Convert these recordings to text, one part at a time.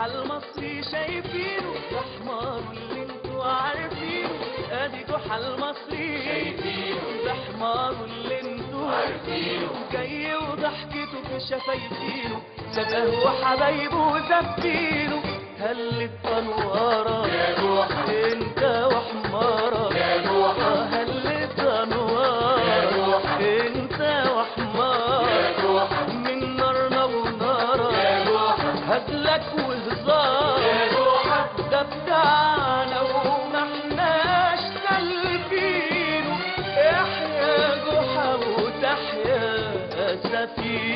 جحا المصري شايفينه، ده حماره اللي انتوا عارفينه. ادي جحا المصري شايفينه، ده حماره اللي انتوا عارفينه، جاي وضحكته في شفايفينه، سبقه وحبايبه زفينه. هلت انوارك يا جحا انت وحمارك يا جحا، هلت انوارك يا جحا انت وحمارك يا جحا، من نارنا ونارك يا جحا، هزلك وهزارك يا جحا، ده بتاعنا وما احناش سالفينه. احيا جحا وتحيا سفينة.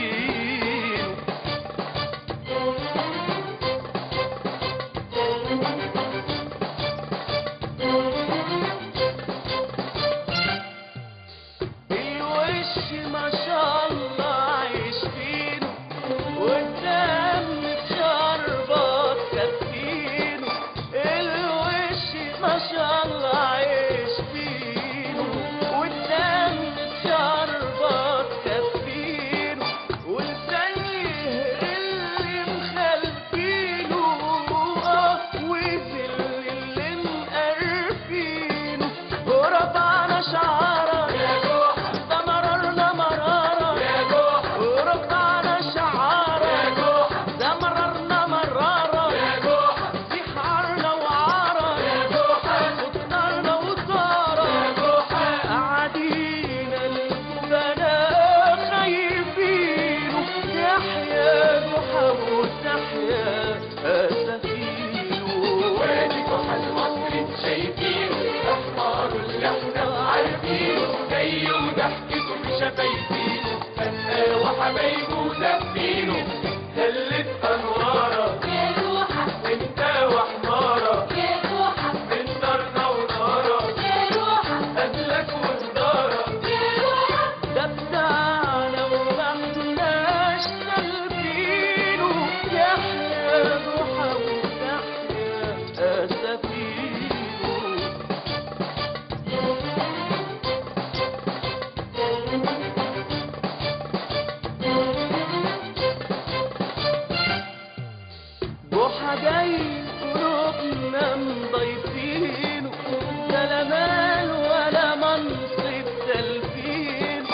الوش ما شاء الله عايش فينه، والدم في شربات كفينه. الوش ما شاء الله عايش فينه، والدم في شربات كفينه، ولسان يهري اللي مخالفينه، وذل اللي مقرفينه. ورفعنا شعارك يا جحا، ده مررنا مرارة يا جحا، ورفعنا شعارك يا جحا، ده مررنا مرارة يا جحا، دي حارنا وعارة يا جحا، وطارنا وطارة يا جحا، قاعدين الجبناء خايفينه. يحيا جحا وتحيا سفينة. وادي جحا المصري شايفينه، ده حماره اللي احنا عارفينه، جاي وضحكته في شفايفينه، فقاه وحبايبه زفينه. هلت انوارك يا جحا انت وحمارك يا جحا، من نارنا ونارك يا جحا هزلك وهزارك يا جحا، ده بتاعنا وما احناش سالفينه. يحيا جحا وتحيا سفينة. جحا جاي قلوبنا مضيفينه، ده لا مال ولا منصب تلفينه.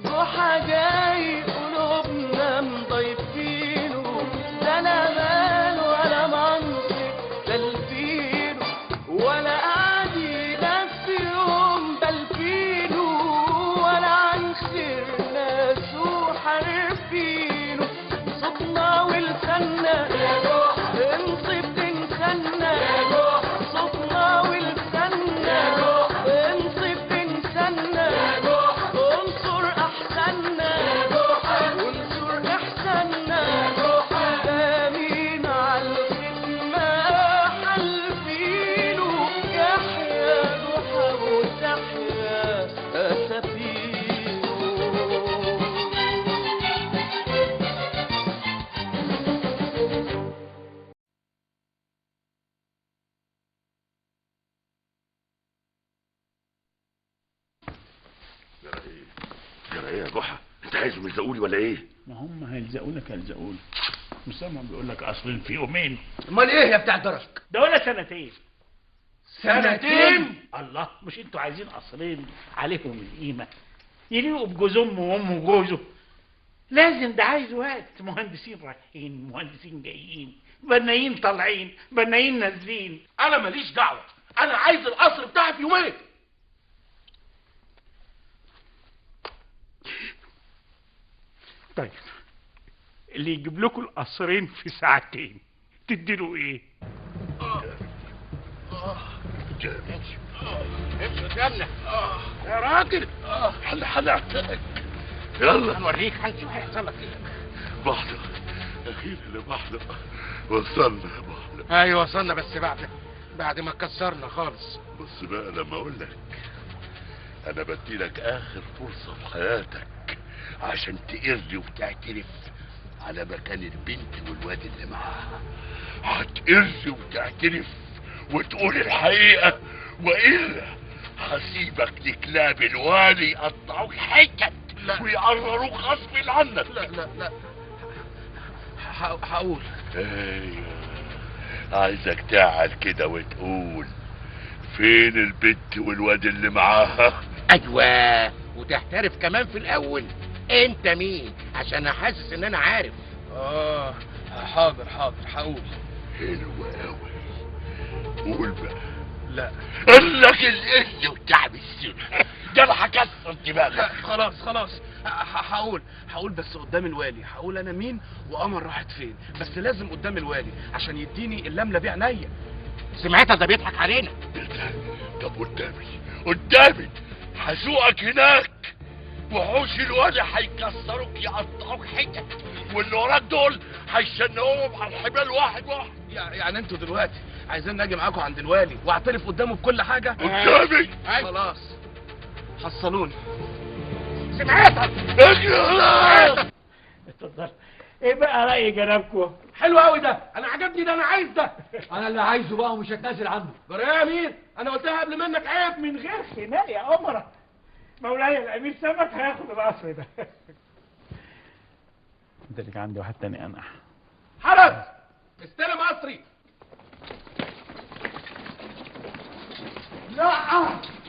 جحا جاي قلوبنا مضيفينه، ده لا مال ولا منصب تلفينه، ولا قاعدين في يوم بلفينه، ولا عن خير ناس وحارفينه. صوتنا ولساننا يا جحا انصب تنسنا يا جحا، صوتنا ولساننا يا جحا انصب تنسنا يا جحا، انصر احسننا يا جحا وانصر احسننا يا جحا، امين على الخدمة حلفينه. يحيا جحا وتحيا سفينة. جرى ايه؟ جرى ايه يا جحا؟ انت عايزهم يلزقولي ولا ايه؟ ما هم هيلزقوا لك هيلزقوا لك. مسامع بيقول لك قصرين في يومين. امال ايه يا بتاع الدرك؟ ده ولا سنتين. سنتين؟ الله، مش انتوا عايزين قصرين عليهم القيمة يليقوا بجوز امه وامه وجوزه؟ لازم، ده عايز وقت. مهندسين رايحين، مهندسين جايين، بنايين طالعين، بنايين نازلين. انا ماليش دعوه، انا عايز القصر بتاعي في يومين. طيب اللي يجيب لكم القصرين في ساعتين تديله ايه؟ امشي امشي قدامنا يا راجل. هنعتقك. يلا هنوريك، هنشوف هيحصل لك ايه. بحلق اخيرا يا بحلق، وصلنا يا بحلق. ايوه وصلنا، بس بعد ما كسرنا خالص. بص بقى لما اقول لك، انا بدي لك اخر فرصة في حياتك عشان تقرني وتعترف على مكان البنت والواد اللي معاها. هتقرني وتعترف وتقول الحقيقة، والا هسيبك لكلاب الوالي يقطعوك حتت ويقرروك غصب عنك. لا لا لا، هقول. ايوه عايزك تعال كده وتقول فين البت والواد اللي معاها. ايوه، وتعترف كمان في الاول انت مين، عشان احسس ان انا عارف. حاضر حاضر هقول. حلو قوي، قول بقى. لا قال لك القل وتعب السنة ده انا هكسر دماغك. خلاص خلاص هقول بس قدام الوالي. هقول انا مين وقمر راحت فين، بس لازم قدام الوالي عشان يديني اللملة بيه عينيا. سمعتها ده بيضحك علينا. طب قدامي قدامي هسوقك هناك، وحوش الوالي هيكسروك يقطعوك حتت، واللي وراك دول هيشنقوهم على الحبال واحد واحد. يعني انتوا دلوقتي عايزين اجي معاكم عند الوالي واعترف قدامه بكل حاجة؟ قدامي. خلاص حصلوني. سمعتك. اتفضل. ايه بقى رأي جنابكم؟ حلو قوي ده، انا عجبني ده، انا عايز ده. انا اللي عايزه بقى ومش هتنازل عنه. جرى يا امير، انا قلتها قبل منك. عيب. من غير خناق يا قمره، مولاي الامير سمك هياخد القصر ده. انت اللي عندي واحد تاني انقح. حرس استلم قصري. لا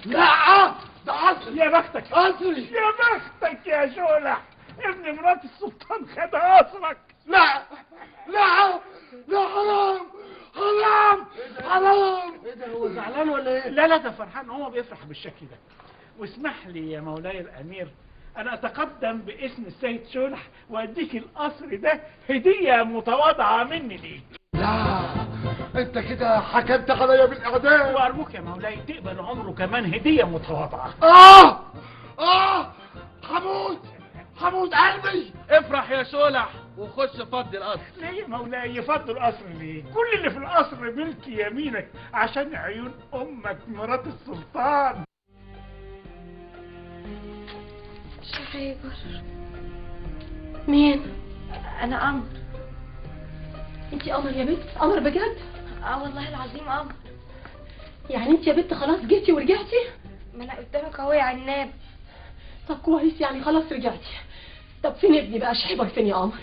لا ده قصري. يا بختك قصري. يا بختك يا شولح، ابن مرات السلطان خد قصرك. لا لا لا، حرام حرام حرام. ايه ده، هو زعلان ولا ايه؟ لا لا ده فرحان، هو بيفرح بالشكل ده. واسمح لي يا مولاي الامير انا اتقدم باسم السيد شولح واديك القصر ده هديه متواضعة مني ليك. لا انت كده حكمت عليا بالاعدام. وارجوك يا مولاي تقبل عمره كمان هديه متواضعة. حمود حمود قلبي. افرح يا شولح وخش فضي القصر. ليه يا مولاي يفضي القصر ليه؟ كل اللي في القصر ملك يمينك عشان عيون امك مرات السلطان. شغيبر. مين؟ أنا قمر. أنتي قمر يا بنت؟ قمر بجد؟ آه والله العظيم قمر. يعني أنتي يا بنت خلاص جيتي ورجعتي؟ ما أنا قدامك أهو يا عناب. طب كويس، يعني خلاص رجعتي. طب فين ابني بقى؟ شحبر فين يا قمر؟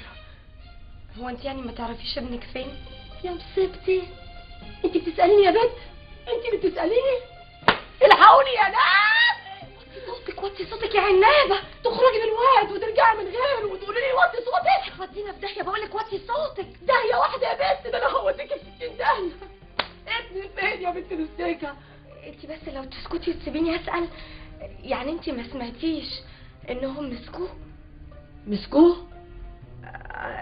هو أنتي يعني ما تعرفيش ابنك فين؟ يا مصيبتي، أنتي بتسأليني يا بنت؟ أنتي بتسأليني؟ الحقوني يا ناس! صوتك وطي صوتك يا عنابه، تخرجي من الواد وترجعي من غيره وتقولي لي وطي صوتك؟ ودينا في داهية، بقول لك وطي صوتك. داهية واحدة يا بنت، ده انا هوديكي في 60 داهية. ابني فين يا بنت الاستيكه؟ انت بس لو تسكتي وتسيبيني اسال. يعني انت ما سمعتيش انهم مسكوه؟ مسكوه؟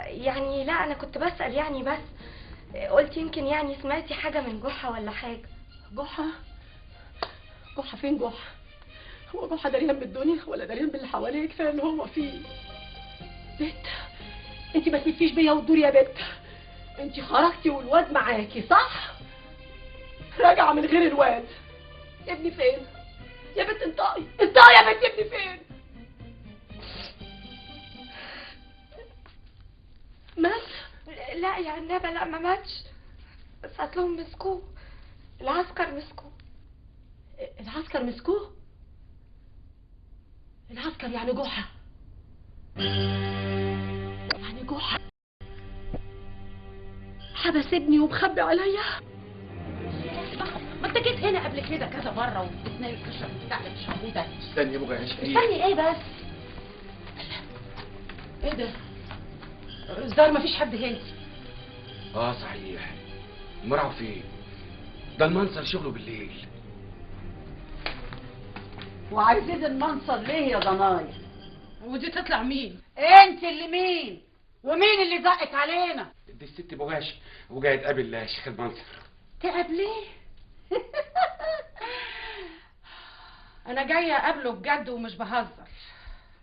يعني لا انا كنت بسال يعني، بس قلت يمكن يعني سمعتي حاجة من جحا ولا حاجة. جحا؟ جحا فين جحا؟ هو جحا دريان بالدنيا ولا دريان باللي حواليه؟ كفاية اللي هو فيه. بنت انت ما تلفيش بيا وتدوري يا بنت. انت خرجتي والواد معاكي صح؟ راجعه من غير الواد. ابني فين؟ يا بنت انطقي انطقي يا بنت، ابني فين؟ مات؟ لا يا عنابه لا ما ماتش، بس اصلهم مسكوه، العسكر مسكوه. العسكر مسكوه؟ العسكر يعني جحا، يعني جحا حبس ابني ومخبي عليا. ما انت جيت هنا قبل كده كذا مرة وبتنام تشرب بتاع اللي بتشربوه ده. استني يا ابو غاش. استني ايه بس؟ ايه ده؟ الظاهر مفيش حد هنا. صحيح، مرعوا فين؟ ده المنصر شغله بالليل. وعايزين المنصر ليه يا ضنايا؟ ودي تطلع مين؟ انت اللي مين؟ ومين اللي زقك علينا؟ دي الست بوغاش وجاية تقابل شيخ المنصر. تقابليه؟ انا جاية اقابله بجد ومش بهزر.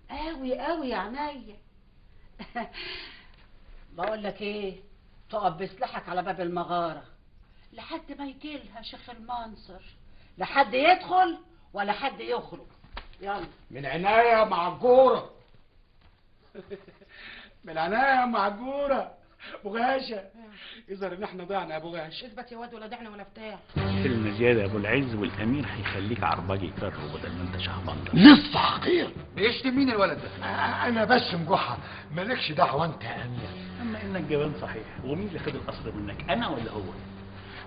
قوي قوي يا عينيا. بقول لك ايه، تقف بسلاحك على باب المغارة لحد ما يجيلها شيخ المنصر، لا حد يدخل ولا حد يخرج. يلا. من عناية معجوره. من عناية معجوره. بوغاشه يظهر ان احنا ضعنا يا بوغاشه. اثبت يا واد، ولا ضعنا ولا بتاع. كلمة زيادة يا ابو العز والامير هيخليك عربجي كره بدل ما انت شهبان. لسه حقير. بيشتم مين الولد ده؟ انا بس مجحا، مالكش دعوه انت يا امير. اما انك جبان صحيح، ومين اللي خد القصر منك، انا ولا هو؟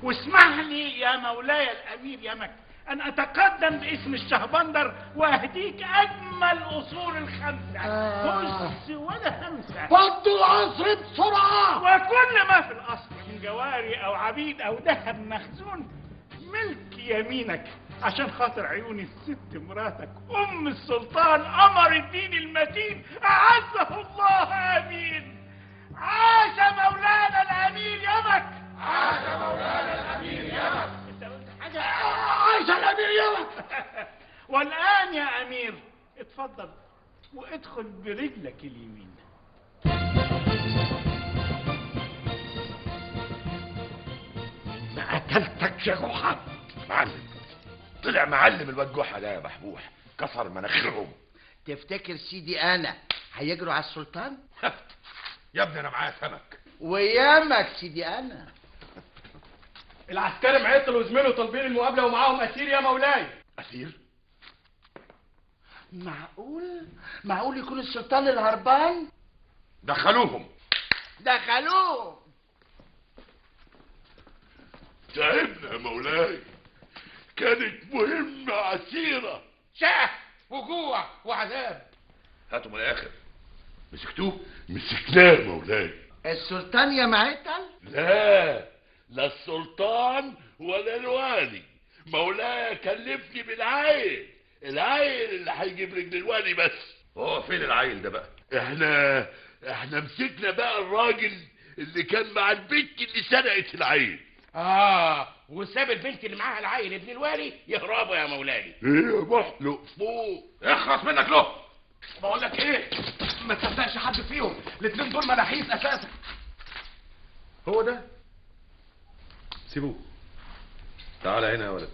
واسمح لي يا مولاي الامير يمك ان اتقدم باسم الشهبندر واهديك اجمل اصول الخمسة. بص ولا همسة. فضوا القصر بسرعة، وكل ما في القصر من جواري او عبيد او ذهب مخزون ملك يمينك، عشان خاطر عيون الست مراتك ام السلطان قمر الدين المتين اعزه الله امين. عاش مولانا الامير يمك. عاش مولانا الامير يمك. انت قلت حاجة؟ عاش الامير يمك. والان يا امير اتفضل وادخل برجلك اليمين. ما قتلتك يا جحا. معلم، طلع معلم الواد جحا ده يا بحبوح، كسر مناخيرهم. تفتكر سيدي انا هيجروا على السلطان؟ يا ابني انا معايا سمك. ويامك سيدي انا. العسكري معطل وزميله طالبين المقابلة ومعاهم اسير يا مولاي. اسير؟ معقول؟ معقول يكون السلطان الهربان؟ دخلوهم. دخلوهم. تعبنا يا مولاي، كانت مهمة عسيرة، شقة وجوع وعذاب. هاتوا من الآخر. مسكتوه؟ مسكناه مولاي. السلطان يا معتل؟ لا، لا السلطان ولا الوالي. مولاي كلفني بالعيل، العيل اللي هيجيب رجل الوالي بس. هو فين العيل ده بقى؟ احنا مسكنا بقى الراجل اللي كان مع البنت اللي سرقت العيل. وساب البنت اللي معاها العيل ابن الوالي يهربوا يا مولاي. ايه محلق فوق، اخلص منك له. بقول لك ايه، ما تصدقش حد فيهم، الاثنين دول ملاحيس اساسا. هو ده؟ سيبوه. تعالى هنا يا ولد.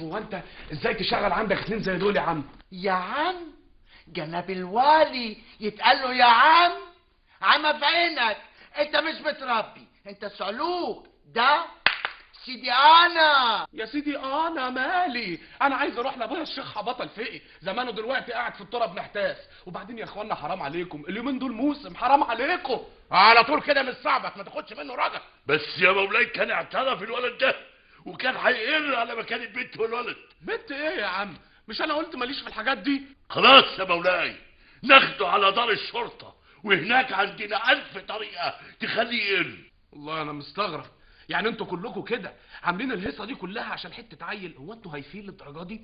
هو انت ازاي تشغل عندك اثنين زي دول يا عم؟ يا عم جناب الوالي يتقال له يا عم؟ عمى في عينك، انت مش متربي، انت صعلوك. ده سيدي انا. يا سيدي انا مالي، انا عايز اروح لابويا الشيخ حباطه الفقي، زمانه دلوقتي قاعد في التراب محتاس. وبعدين يا اخوانا حرام عليكم، اليومين دول موسم، حرام عليكم. على طول كده مش صعبك، ما تاخدش منه رجل. بس يا مولاي كان اعترف الولد ده، وكان هيقر على مكان البنت والولد. بنت ايه يا عم؟ مش انا قلت ماليش في الحاجات دي؟ خلاص يا مولاي، ناخده على دار الشرطة، وهناك عندنا 1000 طريقه تخليه يقر. والله انا مستغرب، يعني انتوا كلكم كده عاملين الهيصه دي كلها عشان حتة عيل؟ هو انتوا هايفين للدرجة دي؟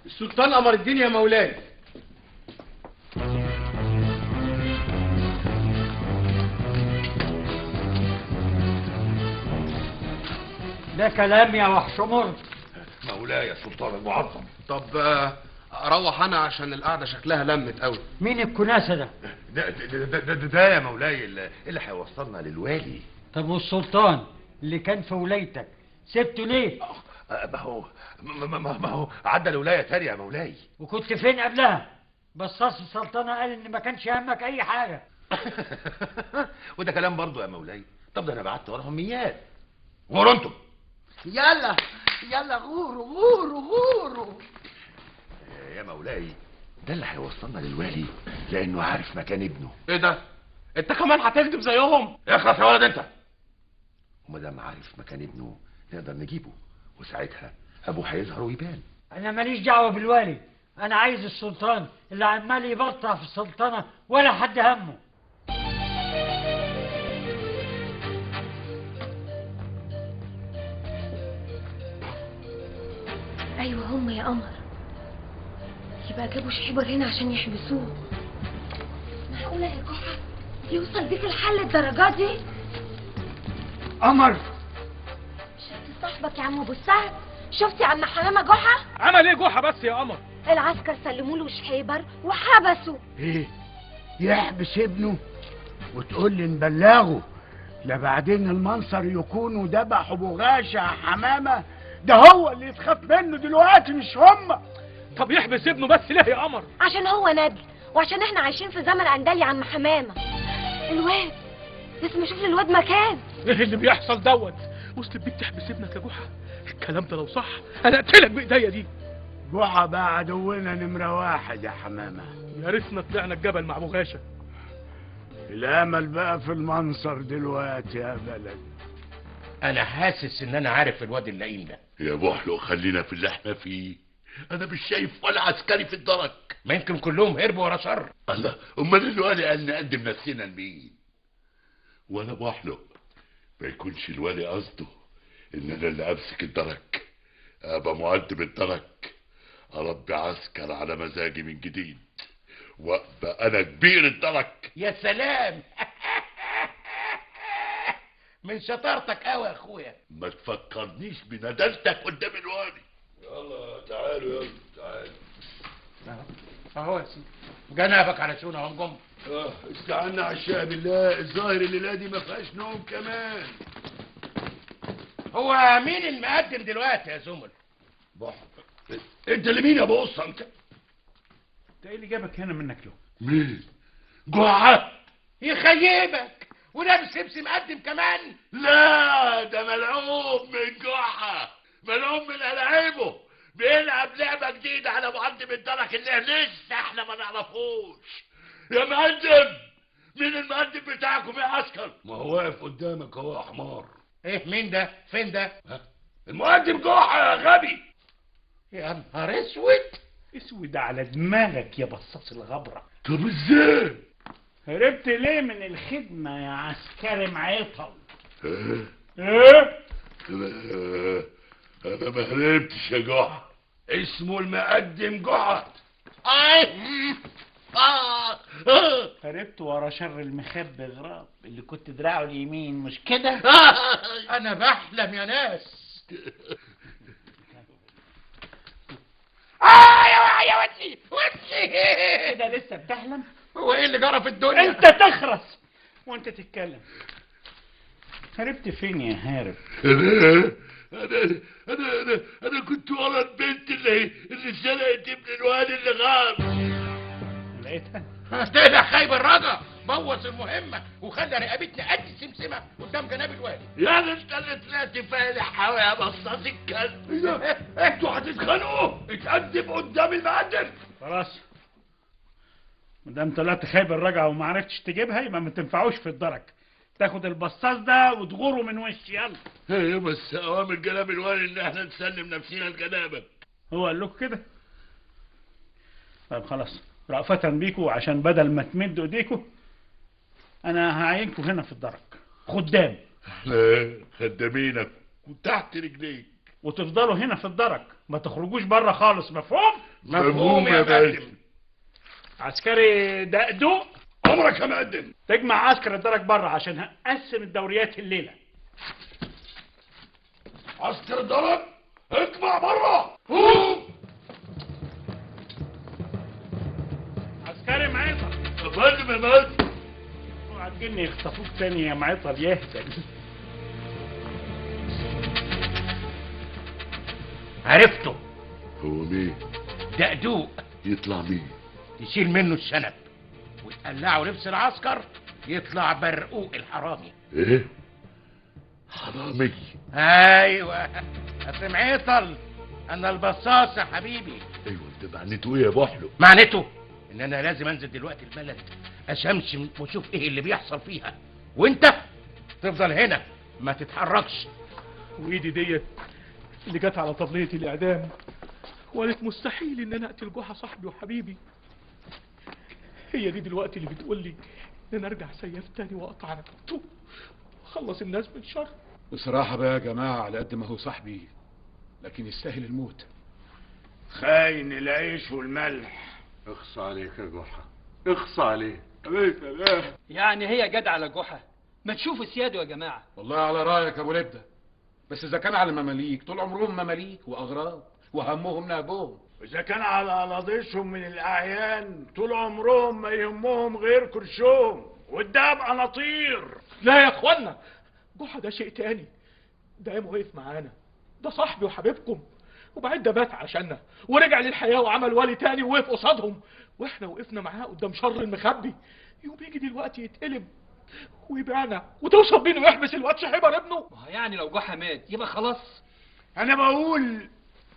السلطان قمر الدين يا مولاي. ده كلام يا وحشمر. مولاي السلطان المعظم. طب اروح انا عشان القعدة شكلها لمت قوي. مين الكناسه ده؟ ده ده ده, ده, ده يا مولاي اللي هيوصلنا للوالي. طب والسلطان اللي كان في ولايتك سبته ليه؟ ما هو ما هو عدى لولاية تانية يا مولاي. وكنت فين قبلها؟ بصاص السلطنة قال ان ما كانش همك اي حاجة. وده كلام برضه يا مولاي. طب ده انا بعت وراهم ميات. غوروا انتم. يلا يلا غوروا غوروا غوروا. يا مولاي ده اللي هيوصلنا للوالي لانه عارف مكان ابنه. ايه ده؟ انت كمان هتكذب زيهم؟ اخلص يا ولد انت. وما دام عارف مكان ابنه نقدر نجيبه، وساعتها ابوه هيظهر ويبان. انا ماليش دعوه بالوالي، انا عايز السلطان اللي عمال يبرطع في السلطنة ولا حد همه. ايوه هم يا قمر، يبقى جابوا شحيبر هنا عشان يحبسوه. معقولة يا جحا يوصل بيك الحل الدرجة دي؟ قمر، شفت صاحبك يا عم ابو السعد؟ شفت يا عم حمامه جحا؟ عمل ايه جحا بس يا قمر؟ العسكر سلموا له شحيبر وحبسوا. ايه؟ يحبس ابنه وتقول لي نبلغه؟ لا بعدين المنصر يكونوا ذبحوا بغاشه يا حمامه، ده هو اللي يتخاف منه دلوقتي مش هما. طب يحبس ابنه بس ليه يا قمر؟ عشان هو ندل، وعشان احنا عايشين في زمن اندال يا عم حمامه. الواد لازم اشوف للواد مكان. ايه اللي بيحصل دوت؟ وصلت بيك تحبس ابنك يا جحا؟ الكلام ده لو صح انا اقتلك بايديا دي. جحا بقى عدونا نمره 1 يا حمامه. يا ريتنا طلعنا الجبل مع بغاشه. الامل بقى في المنصر دلوقتي يا بلد. انا حاسس ان انا عارف الواد اللئيم ده. يا بحلو خلينا في اللي احنا فيه، انا مش شايف ولا عسكري في الدرك. ما يمكن كلهم هربوا ورا شر. الله، امال الوالي قال نقدم نفسنا لمين؟ وانا بحلق ما يكونش الوالي قصده ان انا اللي امسك الدرك، ابقى مقدم الدرك، اربي عسكر على مزاجي من جديد، وابقى انا كبير الدرك. يا سلام. من شطارتك قوي يا اخويا. ما تفكرنيش بندلتك قدام الوالي. يلا تعالوا، يلا تعالوا. اهو يا سيدي جنابك على شونه اهو جم. استعنا على الشقة بالله، الظاهر الليلة دي ما فيهاش نوم كمان. هو مين المقدم دلوقتي يا زمل؟ بحر انت اللي مين يا بص انت؟ انت ايه اللي جابك هنا منك له؟ مين؟ جحا يخيبك ولابس لبس مقدم كمان؟ لا ده ملعوب من جحا، ملعوب من ألعابه، بيلعب لعبة جديدة على مقدم الدرك اللي لسه احنا ما نعرفوش. يا مقدم، مين المقدم بتاعكم يا عسكر؟ ما هو واقف قدامك اهو يا حمار. ايه مين ده؟ فين ده؟ ها؟ المقدم جحا يا غبي. يا نهار اسود. اسود على دماغك يا بصاص الغبرة. طب ازاي؟ هربت ليه من الخدمة يا عسكري معيطل؟ ايه؟ ايه؟ انا ما هربتش يا جحا، اسمه المقدم جحا. هربت ورا شر المخبي غراب اللي كنت دراعه اليمين، مش كده؟ انا بحلم يا ناس. يا ودني ودني. كده لسه بتحلم؟ هو ايه اللي جرى في الدنيا؟ انت تخرس وانت تتكلم. هربت فين يا هارب؟ انا انا انا انا كنت ورا البنت اللي سرقت ابن الوالي اللي غاب. لقيتها؟ طلع خايب الرجا، بوظ المهمة وخلى رقبتنا قد السمسمه قدام جناب الوالي. يعني انت اللي طلعت فالح قوي يا بصاص الكلب. انتوا هتتخانقوا؟ اتقدم قدام المقدم. خلاص، ما دام طلعت خايب الرجعة وما عرفتش تجيبها يبقى ما تنفعوش في الدرك. تاخد البصاص ده وتغوره من وشي. يلا. ايوه بس اوامر جناب الوالي ان احنا نسلم نفسنا لجنابك. هو قال لكم كده؟ طيب خلاص، رأفة بيكوا عشان بدل ما تمدوا ايديكوا انا هعينكوا هنا في الدرك خدام. احنا خدامينك وتحت رجليك، وتفضلوا هنا في الدرك ما تخرجوش بره خالص. مفهوم؟ مفهوم يا باشا. عسكري دقدوق، عمرك يا مقدم. تجمع عسكر الدرك بره عشان هقسم الدوريات الليلة. عسكر الدرك اجمع بره. عسكري معيطل. يا فندم يا مقدم. اوعى تجيني يخطفوك تاني يا معيطل يهبل. عرفته. هو مين؟ دقدوق. يطلع مين؟ يشيل منه الشنب وتقلعه لبس العسكر يطلع برقوق الحرامي. ايه؟ حرامي؟ ايوه اصل معيطل انا البصاص يا حبيبي. ايوه انت معنيته ايه يا بحلو؟ معنيته ان انا لازم انزل دلوقتي البلد اشمشم واشوف ايه اللي بيحصل فيها، وانت تفضل هنا ما تتحركش. وايدي ديت اللي جت على طبلية الاعدام وقالت مستحيل ان انا اقتل جحا صاحبي وحبيبي، هي دي دلوقتي اللي بتقول لي ان انا ارجع سياف تاني واقطع رقبته واخلص الناس من شر. بصراحة بقى يا جماعة، على قد ما هو صاحبي لكن يستاهل الموت. خاين العيش والملح. اخص عليك يا جحا، اخص عليك. يعني هي جدع على جحا، ما تشوفوا سيادة يا جماعة. والله على رايك يا ابو لبده، بس اذا كان على المماليك طول عمرهم مماليك واغراب وهمهم نهبهم. إذا كان على قلاضيشهم من الأعيان طول عمرهم ما يهمهم غير كرشهم والدهب قناطير. لا يا اخوانا، جحا ده شيء تاني، ده قام وقف معانا، ده صاحبي وحبيبكم، وبعد ده مات عشاننا ورجع للحياة وعمل والي تاني ووقف قصادهم، واحنا وقفنا معاه قدام شر المخبي. يوم يجي دلوقتي يتقلب ويبيعنا وتوصل بينه ويحبس الواد شحيبر ابنه. ما هو يعني لو جحا مات يبقى خلاص. أنا بقول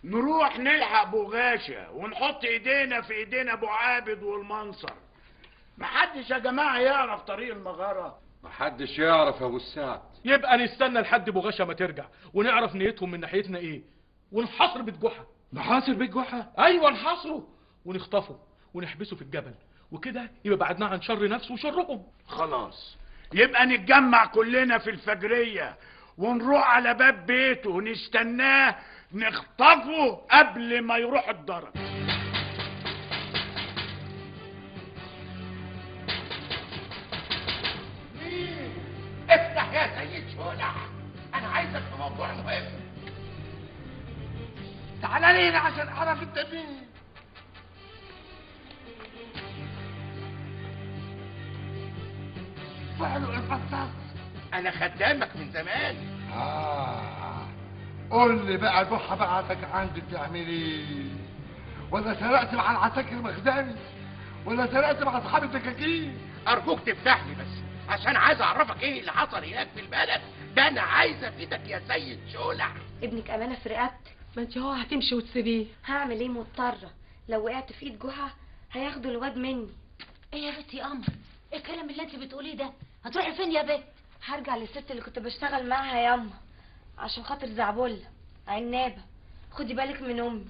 نروح نلحق بوغاشة ونحط ايدينا في ايدينا ابو عابد والمنصر. محدش يا جماعة يعرف طريق المغارة. محدش يعرف يا ابو السعد. يبقى نستنى لحد بوغاشه ما ترجع ونعرف نيتهم من ناحيتنا ايه، ونحاصر بيت جحا. نحاصر بيت جحا؟ ايوه نحاصره ونخطفه ونحبسه في الجبل، وكده يبقى بعدناه عن شر نفسه وشرهم. خلاص يبقى نتجمع كلنا في الفجريه ونروح على باب بيته ونستناه نخطفه قبل ما يروح الدرج. مين؟ افتح يا سيد شولح، انا عايزك في موضوع مهم. تعالى لي هنا عشان اعرف انت مين. فعلوا الفصاص. انا خدامك من زمان. قول لي بقى جحا بعتك عندي تعمل ايه؟ ولا سرقت مع العساكر مخزني؟ ولا سرقت مع اصحاب الدكاكين؟ ارجوك تفتح لي بس عشان عايز اعرفك ايه اللي حصل هناك في البلد ده. انا عايز افيدك يا سيد شولح. ابنك امانه في رقبتك. ما انت هو هتمشي وتسيبيه. هعمل ايه؟ مضطرة، لو وقعت في ايد جحا هياخدوا الواد مني. ايه يا بنتي قمر؟ ايه الكلام اللي انت بتقوليه ده؟ هتروحي فين يا بنت؟ هرجع للست اللي كنت بشتغل معاها ياما عشان خاطر زعبله عنابه. خدي بالك من امي.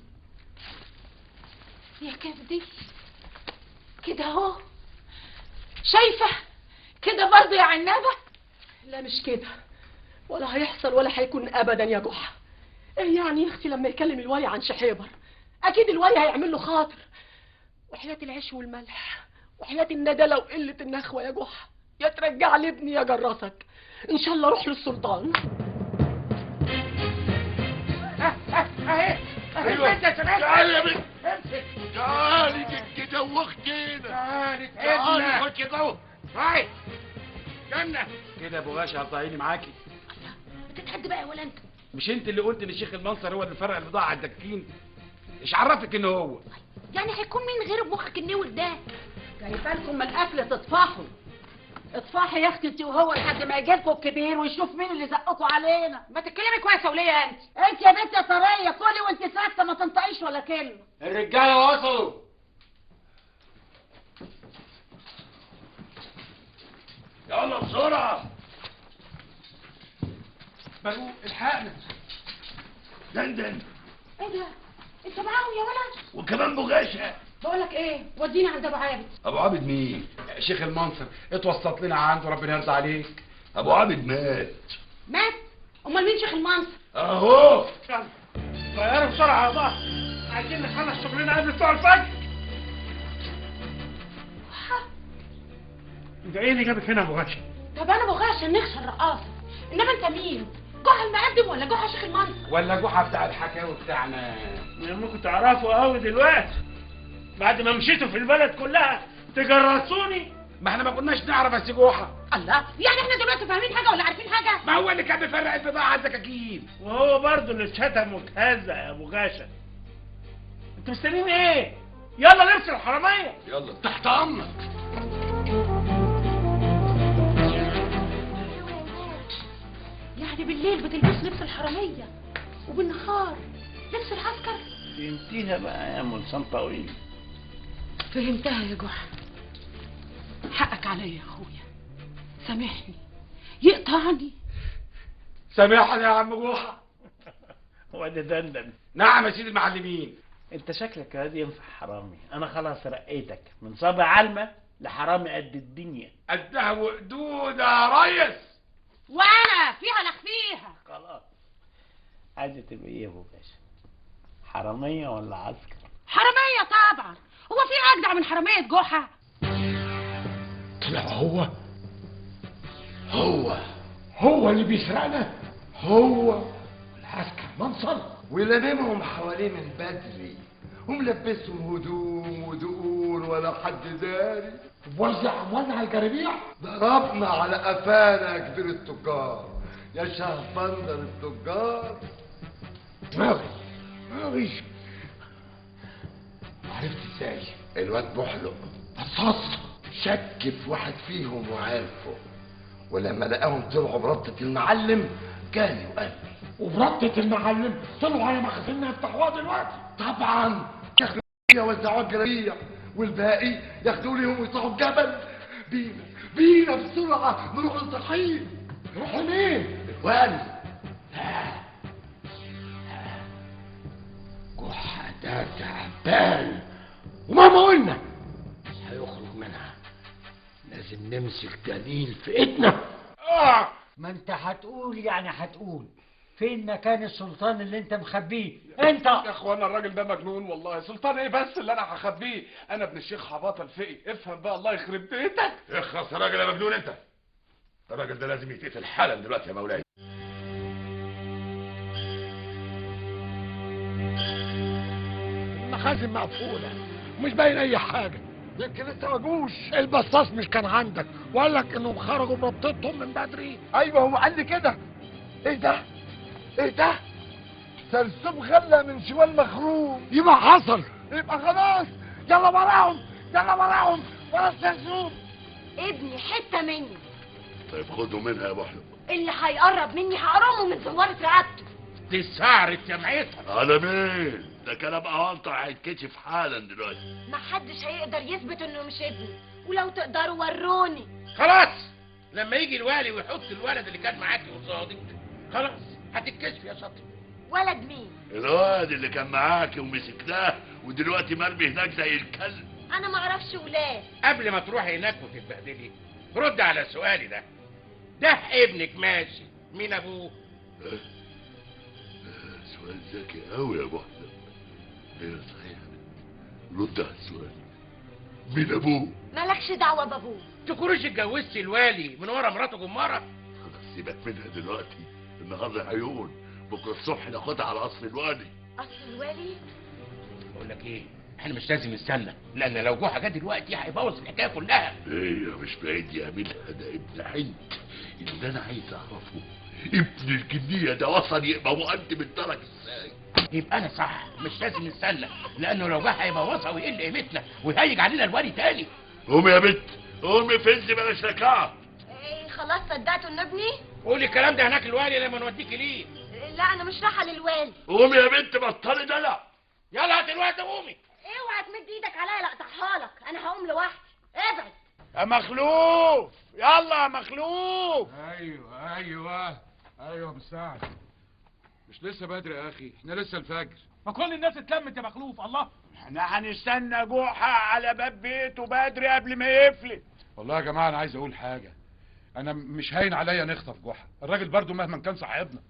يا كبدي كده اهو، شايفه كده برضه يا عنابه؟ لا مش كده، ولا هيحصل ولا هيكون ابدا يا جحا. ايه يعني يا اختي لما يكلم الولي عن شحيبر؟ اكيد الولي هيعمل له خاطر. وحياة العيش والملح وحياة الندالة وقلة النخوة يا جحا، يا ترجع لي ابني يا جرسك. ان شاء الله اروح للسلطان. اهي اهي البنت يا شباب. تعالي يا بنت، امسك. تعالي انت دوختينا. تعالي تعالي خش جوه. هاي استنى كده يا ابو غاشة هتضيعيني معاكي. بتتحد بقى ولا انت؟ مش انت اللي قلت ان الشيخ المنصر هو اللي فرق البضاعة على الدكاكين؟ ايش عرفك ان هو؟ يعني هيكون مين غير بمخك النور ده؟ جايبه لكم من الاكل تطفحوا. اطفحي يا اختي انت وهو لحد ما يجي لكم الكبير ويشوف مين اللي زقكم علينا. ما تتكلمي كويس يا وليه انت. انت يا بنت يا طرية كلي وانت ساكته ما تنطقيش ولا كلمة. الرجالة وصلوا. يلا بسرعة. بلو الحقنا. دندن. ايه ده؟ انت معاهم يا ولد؟ وكمان بوغاشه. بقول لك ايه؟ وديني عند ابو عابد. ابو عابد مين؟ شيخ المنصر، اتوسط لنا عنده ربنا يرضى عليك. ابو عابد مات. مات؟ امال مين شيخ المنصر؟ اهو. يلا غيروا بسرعة يا بابا، عايزين نخلص شغلنا قبل بتوع الفجر. انت ايه اللي جابك هنا يا ابو غاشة؟ طب انا ابو غاشة نخشى الرقاصه، انما انت مين؟ جحا المقدم ولا جحا شيخ المنصر؟ ولا جحا بتاع الحكاوي بتاعنا؟ ممكن تعرفوا قوي دلوقتي بعد ما مشيتوا في البلد كلها تجرسوني. ما احنا ما كناش نعرف يا سي جحا. الله، يعني احنا دلوقتي فاهمين حاجة ولا عارفين حاجة؟ ما هو اللي كان بيفرق البضاعة على الدكاكين، وهو برضه اللي اتشتم واتهزق يا ابو غاشة. انتوا مستنيين ايه؟ يلا نرسل الحرامية. يلا تحت امرك. يعني بالليل بتلبس لبس الحرامية وبالنهار لبس العسكر؟ فهمتيها بقى يا ام لسان طويل. فهمتها يا جحا. حقك عليا يا اخويا، سامحني. يقطعني. سامحني يا عم جحا. هو ده دندن. نعم يا سيدي المعلمين. انت شكلك يا واد ينفع حرامي. انا خلاص رقيتك من صابع علمه لحرامي قد الدنيا. قدها وقدود يا ريس. وانا فيها لخفيها. خلاص عايزه تبقى ايه يا ابو باشا؟ حرامية ولا عسكر؟ حرامية طبعا. هو في اجدع من حرامية جحا؟ طلع هو هو هو اللي بيسرقنا، هو العسكر منصر، ولممهم حواليه من بدري وملبسهم هدوم ودقون ولا حد داري، وزع اموالنا على الجرابيع. ضربنا على قفانا يا كبير التجار، يا شهبندر التجار. دماغي دماغي عرفت ازاي؟ الواد بحلق بصاص شك في واحد فيهم وعرفه، ولما لقاهم طلعوا بربطة المعلم جالي وقال لي. وبربطة المعلم طلعوا على مخزننا يفتحوها دلوقتي. طبعا ياخدوا يوزعوها الجرابيع، والباقي ياخدوا ليهم ويطلعوا الجبل. بينا بينا بسرعة نروح نصحيه. يروح لمين؟ الوالي. لا جحا ده تعبان، ومهما قلنا هيخرج منها. لازم نمسك دليل في ايدنا. ما انت هتقول يعني هتقول فين مكان السلطان اللي انت مخبيه انت؟ يا اخوانا الراجل ده مجنون والله. سلطان ايه بس اللي انا هخبيه؟ انا ابن الشيخ حباطه الفقي، افهم بقى الله يخرب بيتك. اخلص يا راجل يا مجنون انت. الراجل ده لازم يتقتل حالا دلوقتي يا مولاي. المخازن مقفولة مش باين اي حاجة. يمكن لسه ما جوش. البصاص مش كان عندك وقال لك انهم خرجوا بربطتهم من بدري؟ ايوه هو قال لي كده. ايه ده؟ ايه ده؟ سرسوب غله من شوال مخروم. يبقى حصل، يبقى خلاص. يلا وراهم، يلا وراهم، ورا السرسوب. ابني حتة مني. طيب خدوا منها يا ابو احمد. اللي هيقرب مني هقرمه من زوارة رقبته. دي سعرة جمعتها. على مين؟ ده كلام اوانطه هيتكشف حالا دلوقتي. محدش هيقدر يثبت انه مش ابني، ولو تقدروا وروني. خلاص لما يجي الوالي ويحط الولد اللي كان معاكي قصادك خلاص هتتكشف يا شاطر. ولد مين؟ الواد اللي كان معاكي ومسكناه ودلوقتي مرمي هناك زي الكلب. انا معرفش ولاد. قبل ما تروحي هناك وتتبهدلي رد على سؤالي ده. ده ابنك ماشي، مين ابوه؟ سؤال ذكي قوي يا ابو احمد. ايوه صحيح، رد على السؤال، مين ابوه؟ مالكش دعوه بابوه. تكونوش اتجوزتي الوالي من ورا مراته جماره؟ خلاص سيبك منها دلوقتي، النهارده هيقول بكره الصبح ناخدها على قصر الوالي. قصر الوالي؟ بقول لك ايه، احنا مش لازم نستنى، لان لو جحا جه دلوقتي هيبوظ الحكاية كلها. ايه مش بعيد يعملها، ده ابن حنت. اللي انا عايز اعرفه ابن الجنيه ده وصل يبقى مقدم الدرج ازاي؟ يبقى انا صح، مش لازم نستنى، لانه لو جه هيبوظها ويقل قيمتنا ويهيج علينا الوالي تاني. قومي يا بنت، قومي فزي بلاش ركعة. ايه خلاص صدقتوا ان ابني؟ قولي الكلام ده هناك الوالي لما نوديكي ليه. لا انا مش رايحة للوالي. قومي يا بنت بطلي دلع. يلا دلوقتي قومي. اوعى تمد ايدك عليا لا اقطعها لك، انا هقوم لوحدي. ابعد يا مخلوف، يلا يا مخلوف. ايوه ايوه ايوه يا مساعد، مش لسه بدري يا اخي؟ احنا لسه الفجر. ما كل الناس اتلمت يا مخلوف. الله، احنا هنستنى جحا على باب بيته بدري قبل ما يفلت. والله يا جماعة انا عايز اقول حاجة، انا مش هاين عليا نخطف جحا، الراجل برضو مهما كان صاحبنا.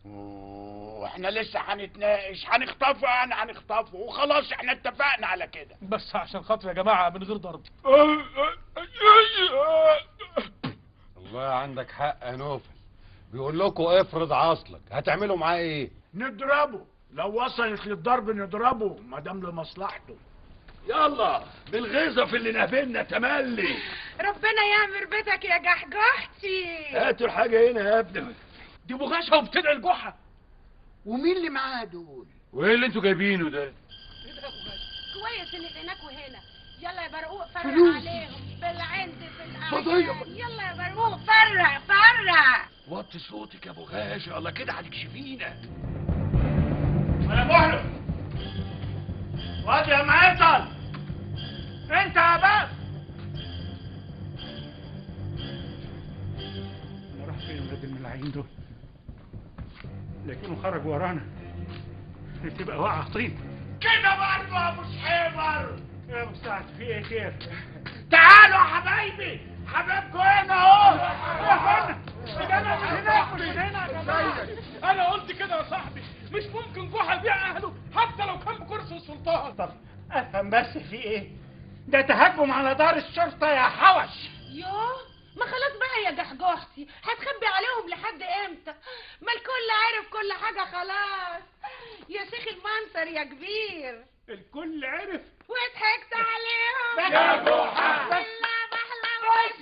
واحنا لسه هنتناقش؟ هنخطفه يعني هنخطفه وخلاص، احنا اتفقنا على كده. بس عشان خاطر يا جماعة من غير ضرب. والله عندك حق يا نوفل، بيقول لكم افرض عصلك، هتعملوا معاه ايه؟ نضربه، لو وصلت للضرب نضربه ما دام لمصلحته. يلا بالغيظه في اللي نهبلنا تملي. ربنا يعمر بيتك يا جحجحتي. هاتوا الحاجة هنا يا ابني. دي بغاشة وبتدعي لجحا. ومين اللي معاها دول؟ وايه اللي انتوا جايبينه ده؟ ايه ده يا بغاشة؟ كويس ان هناك وهنا. يلا يا برقوق فرق عليهم بالعند في الاعيان. يلا يا برقوق فرق فرق. وطي صوتك يا بغاشة، الله كده هتكشفينا. يا مهلك وادي يا معطل انت يا بس. انا راح فين ولاد الملاعين دول؟ لكنه خرج ورانا، تبقى واقعه طين كده برضه يا ابو شحيبر. يا ابو سعد في ايه خير؟ تعالوا يا حبايبي، حبايبكم هنا اهو. يا فندم من هناك مش من هنا يا جماعة. انا قلت كده يا صاحبي، مش ممكن جحا يبيع اهله حتى لو كان بكرسي السلطان. طب افهم بس في ايه؟ ده تهجم على دار الشرطة يا حوش. يوه ما خلاص بقى يا جحجحتي، هتخبي عليهم لحد امتى؟ ما الكل عرف كل حاجة خلاص يا شيخ المنصر يا كبير. الكل عرف وضحكت عليهم يا جحا. بس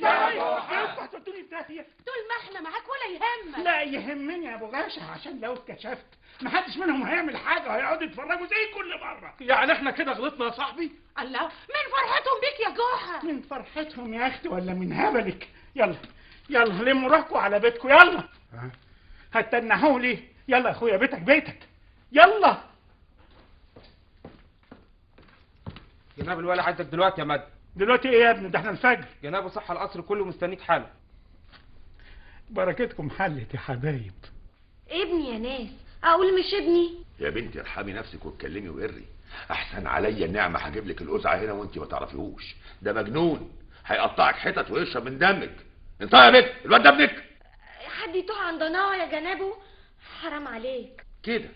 يا جحا انتوا هتودوني في داهية طول ما احنا معاك ولا يهمك. لا يهمني يا ابو غاشة، عشان لو اتكشفت محدش منهم هيعمل حاجة، هيقعدوا يتفرجوا زي كل مرة. يعني احنا كده غلطنا يا صاحبي؟ الله، من فرحتهم بيك يا جحا. من فرحتهم يا اختي ولا من هبلك؟ يلا يلا لموا روحكوا على بيتكم. يلا هتنحوا لي. يلا يا اخويا بيتك بيتك. يلا جناب الوالي عندك دلوقتي يا مد. دلوقتي ايه يا ابني؟ ده احنا الفجر. جنابه صح القصر كله مستنيك حالا. بركتكم حلت يا حبايب. ابني يا ناس، اقول مش ابني؟ يا بنتي ارحمي نفسك واتكلمي وقري، احسن عليا النعمة هجيب لك القزعه هنا وانت ما تعرفيهوش، ده مجنون هيقطعك حتت ويشرب من دمك. انت يا بنت الواد ده ابنك؟ حد يتوه عن ضناه يا جنابه؟ حرام عليك كده.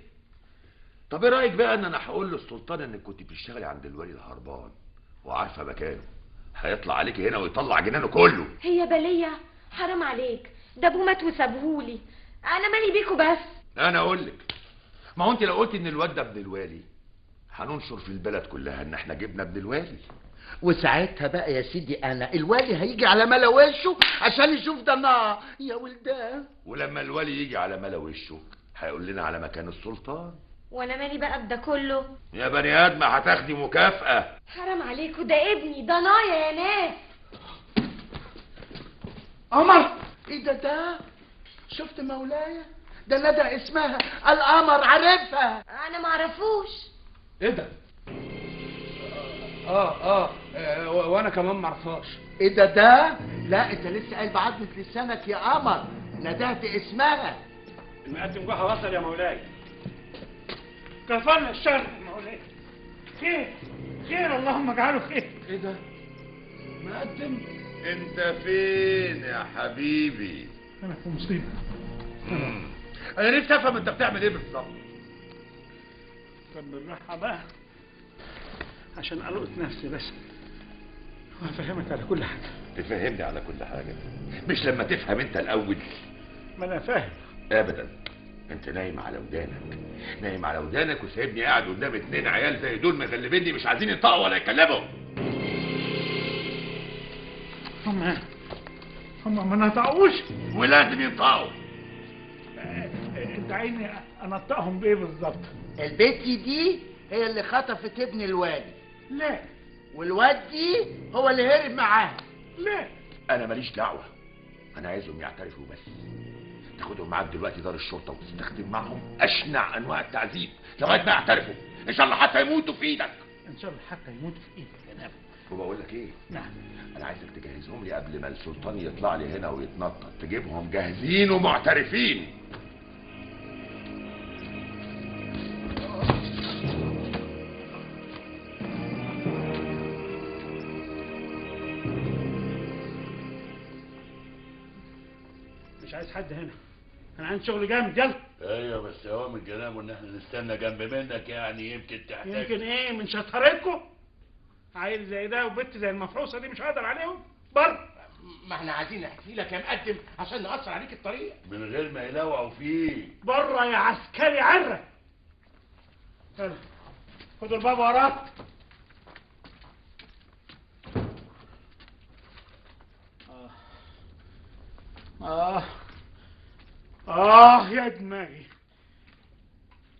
طب ايه رايك بقى ان انا هقول للسلطان انك كنت بتشتغلي عند الولي الهربان وعارفه مكانه، هيطلع عليكي هنا ويطلع جنانه كله. هي بليه؟ حرام عليك، ده ابوه مات وسابهولي، انا مالي بيكوا بس. انا اقول لك، ما هو انت لو قلت ان الواد ده ابن الوالي هننشر في البلد كلها ان احنا جبنا ابن الوالي، وساعتها بقى يا سيدي انا الوالي هيجي على ملا وشه عشان يشوف ضناه يا ولدان. ولما الوالي يجي على ملا وشه هيقول لنا على مكان السلطان. وانا مالي بقى بده كله؟ يا بني ادم هتاخدي مكافأة. حرام عليكوا، ده ابني ضنايا يا ناس. قمر، ايه ده؟ ده شفت مولاي؟ ده ندى اسمها القمر، عارفها؟ انا معرفوش. ايه ده؟ وانا كمان معرفهاش. ايه ده؟ ده لا انت لسه قايل بعضمة لسانك يا قمر، ندهت اسمها. المقدم جحا وصل يا مولاي. كفانا الشر يا مولاي. خير خير، اللهم اجعله خير. ايه ده؟ مقدم؟ انت فين يا حبيبي؟ انا في مصيبة. انا نفسي افهم انت بتعمل ايه بالظبط. طب بالراحة بقى عشان القط نفسي بس وهفهمك على كل حاجة. تفهمني على كل حاجة؟ مش لما تفهم انت الاول. ما انا فاهم. ابدا، انت نايم على ودانك، نايم على ودانك وسايبني قاعد قدام اتنين عيال زي دول مغلبيني، مش عايزين ينطقوا ولا يتكلموا. هم ما نطقوش ولازم ينطقوا. انت عايزني انطقهم بايه بالظبط؟ البت دي هي اللي خطفت ابن الوالي. لا، والواد دي هو اللي هرب معاها. لا، انا ماليش دعوه، انا عايزهم يعترفوا بس. تاخدهم معاك دلوقتي دار الشرطة وتستخدم معهم اشنع انواع التعذيب لغاية ما يعترفوا، ان شاء الله حتى يموتوا في ايدك. ان شاء الله حتى يموتوا في ايدك يا نبي. وبقول لك ايه؟ نعم. انا عايزك تجهزهم لي قبل ما السلطان يطلع لي هنا ويتنطط، تجيبهم جاهزين ومعترفين. مش عايز حد هنا، انا عندي شغل جامد. يلا. ايوه بس هو من كلامه ان احنا نستنى جنب منك، يعني يمكن تحتاج. يمكن ايه؟ من شطارتكم؟ عيل زي ده وبنت زي المفروسه دي مش هقدر عليهم بره. ما احنا عايزين نحكي لك يا مقدم عشان نقصر عليك الطريق من غير ما يلوعوا فيك. بره يا عسكري عره. يلا خدوا الباب وراك. آه آه يا دماغي،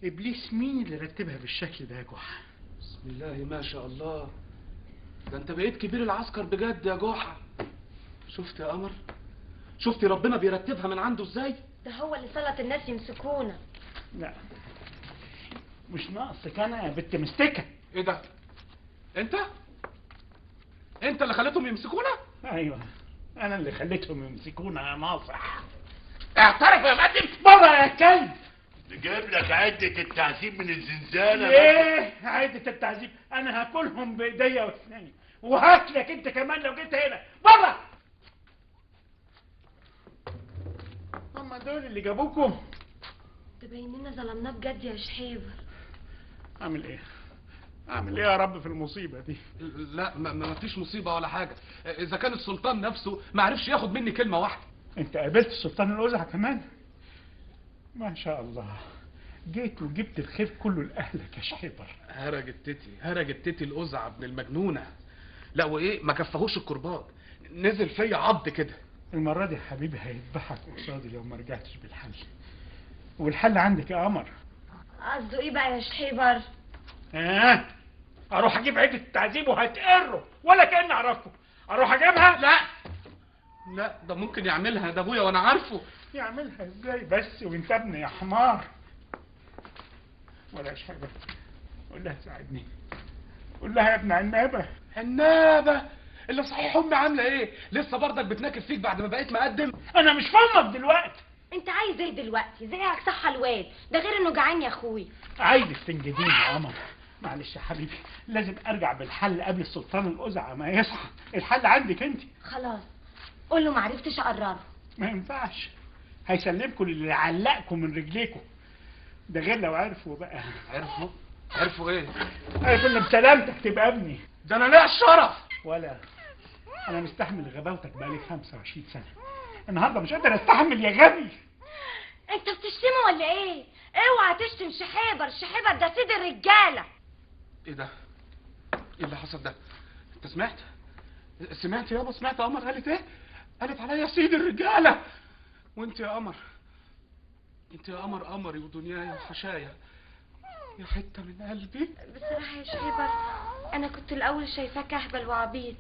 إبليس مين اللي رتبها بالشكل ده يا جحا؟ بسم الله ما شاء الله، ده أنت بقيت كبير العسكر بجد يا جحا. شفت يا قمر؟ شفتي ربنا بيرتبها من عنده إزاي؟ ده هو اللي سلط الناس يمسكونا. لا مش ناقصك أنا يا بنت مستكة. إيه ده؟ أنت؟ أنت اللي خليتهم يمسكونا؟ أيوه أنا اللي خليتهم يمسكونا يا ناصح. اعترف يا مقدم. بره يا كلب. نجيب لك عدة التعذيب من الزنزانة. ايه عدة التعذيب؟ أنا هاكلهم بإيديا وأسناني، وهاكلك أنت كمان لو جيت هنا. بره. هما دول اللي جابوكم؟ ده باين لنا ظلمناه بجد يا شحيبر. أعمل إيه؟ أعمل إيه يا رب في المصيبة دي؟ لا ما فيش مصيبة ولا حاجة، إذا كان السلطان نفسه ما عرفش ياخد مني كلمة واحدة. أنت قابلت السلطان الأزعة كمان؟ ما شاء الله، جيت وجبت الخير كله لأهلك يا شحيبر. هرى جتتي، هرى جتتي الأزعة ابن المجنونة. لا وإيه، ما كفاهوش الكرباج، نزل فيا عض كده. المرة دي يا حبيبي هيذبحك قصادي لو ما رجعتش بالحل. والحل عندك يا قمر. قصده إيه بقى يا شحيبر؟ اروح اجيب عدة التعذيب وهتقروا ولا كأني اعرفكم. اروح اجيبها؟ لا لا، ده ممكن يعملها، ده ابويا وانا عارفه. يعملها ازاي بس وانت ابني يا حمار؟ ولا حاجة. قول لها ساعدني، قول لها يا ابن عنابه. عنابه؟ اللي صحيح امي عامله ايه؟ لسه برضك بتناكف فيك بعد ما بقيت مقدم؟ انا مش فاهمك دلوقتي. انت عايز ايه دلوقتي؟ زيك صح الواد ده، غير انه جعان يا اخوي. عايزك تنجديني يا قمر. معلش يا حبيبي، لازم ارجع بالحل قبل السلطان القزعه ما يصحى. الحل عندك انت. خلاص قول له ما عرفتش اقرره. ما ينفعش، هيسلمكم للي علقكم من رجليكم. ده غير لو عرفوا بقى. عرفوا؟ عرفوا ايه؟ عرفوا ان بسلامتك تبقى ابني. ده انا ليا الشرف. ولا انا مستحمل غباوتك بقالي 25 سنة، النهارده مش قادر استحمل يا غبي. انت بتشتمه ولا ايه؟ اوعى تشتم شحيبر، شحيبر ده سيد الرجالة. ايه ده؟ ايه اللي حصل ده؟ انت سمعت؟ سمعت يابا؟ سمعت قمر قالت ايه؟ قالت عليا سيد الرجالة. وانت يا قمر، انت يا قمر قمري ودنياي وحشايا، يا حتة من قلبي. بصراحة يا شحيبر انا كنت الاول شايفاك اهبل وعبيط،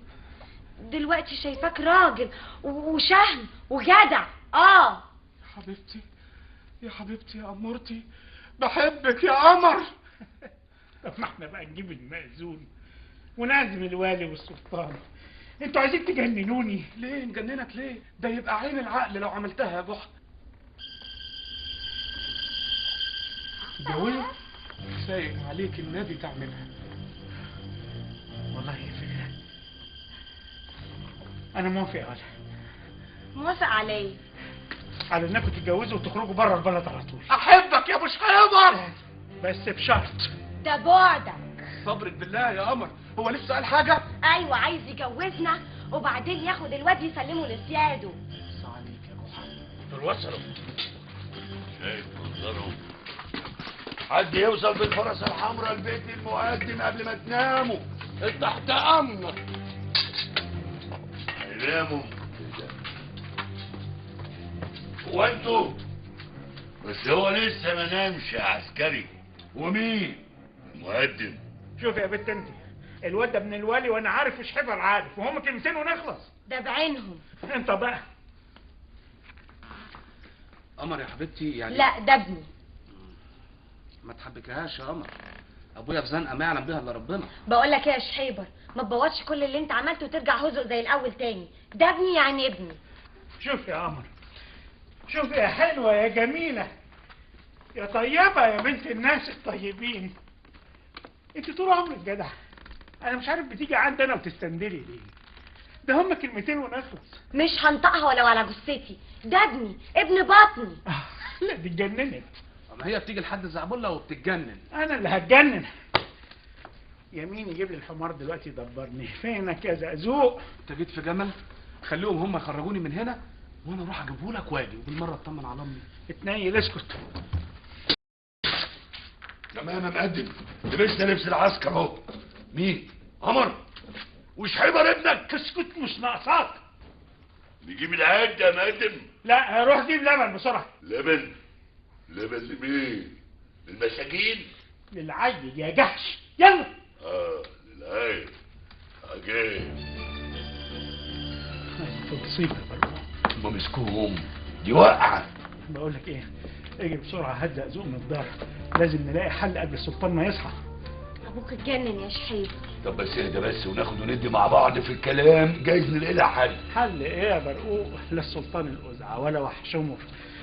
دلوقتي شايفاك راجل وشهم وجدع. اه يا حبيبتي، يا حبيبتي يا امورتي، بحبك يا قمر. طب ما احنا بقى نجيب المأذون ونعزم الوالي والسلطان. انتوا عايزين تجننوني. ليه نجننك ليه؟ ده يبقى عين العقل لو عملتها يا جحا. تتجوزوا؟ سايق عليك النبي تعملها. والله هي فكرة، أنا موافق. يا ولا موافق على ايه؟ على إنكم تتجوزوا وتخرجوا بره البلد على طول. أحبك يا أبو شحيبر، بس بشرط. ده بعدك. صبرك بالله يا قمر، هو لسه قال حاجة؟ أيوه، عايز يجوزنا وبعدين ياخد الواد يسلمه لسياده. بص عليك يا جحا. دول وصلوا. شايف منظرهم؟ حد يوصل بالفرس الحمراء البيت المقدم قبل ما تناموا. تحت امرك. هيناموا هو انتوا؟ بس هو لسه ما نامش يا عسكري. ومين؟ المقدم. شوف يا بنت انت، الواد ده ابن الوالي وانا عارف شحيبر عارف، وهم كلمتين ونخلص. ده بعينهم. انت بقى قمر يا حبيبتي يعني. لا ده ابني. ما تحبكهاش يا قمر، ابويا في زنقه ما يعلم بيها الا ربنا. بقول لك ايه يا شحيبر، ما تبوظش كل اللي انت عملته وترجع هزق زي الاول تاني. ده ابني يعني ابني. شوف يا قمر، شوف يا حلوة يا جميلة يا طيبة يا بنت الناس الطيبين، انت طول عمرك جدع. انا مش عارف بتيجي عندي انا وتستندلي ليه. ده هما كلمتين ونخلص. مش هنطقها ولو على جثتي، ده ابني، ابن بطني. لا دي اتجننت. ما هي بتيجي لحد الزعبله وبتتجنن. انا اللي هتجنن. يمين يجيب لي الحمار دلوقتي يدبرني. فينك يا زقزوق؟ انت جيت في جمل؟ خليهم هم يخرجوني من هنا وانا اروح اجيبه لك واجي، وبالمره اطمن على امي. اتنيل اسكت. تمام يا مقدم، لبسنا لبس العسكر اهو. مين؟ قمر وشحيبر ابنك. اسكت مش ناقصاك. نجيب العد يا مقدم؟ لا روح جيب لبن بسرعة. لبن؟ لبن لمين؟ للمساكين؟ للعيل يا جحش. يلا. للعيل. عجيب. في مصيبة يا برو. هما مسكوهم دي واقعه. بقول لك ايه، اجي بسرعة هات زقزوق من الدار، لازم نلاقي حل قبل السلطان ما يصحى. ابوك اتجنن يا شحيب. طب بس اهدى بس وناخد وندي مع بعض في الكلام، جايز نلاقي لها حل. حل ايه يا برقوق؟ لا السلطان القزعه ولا وحشمر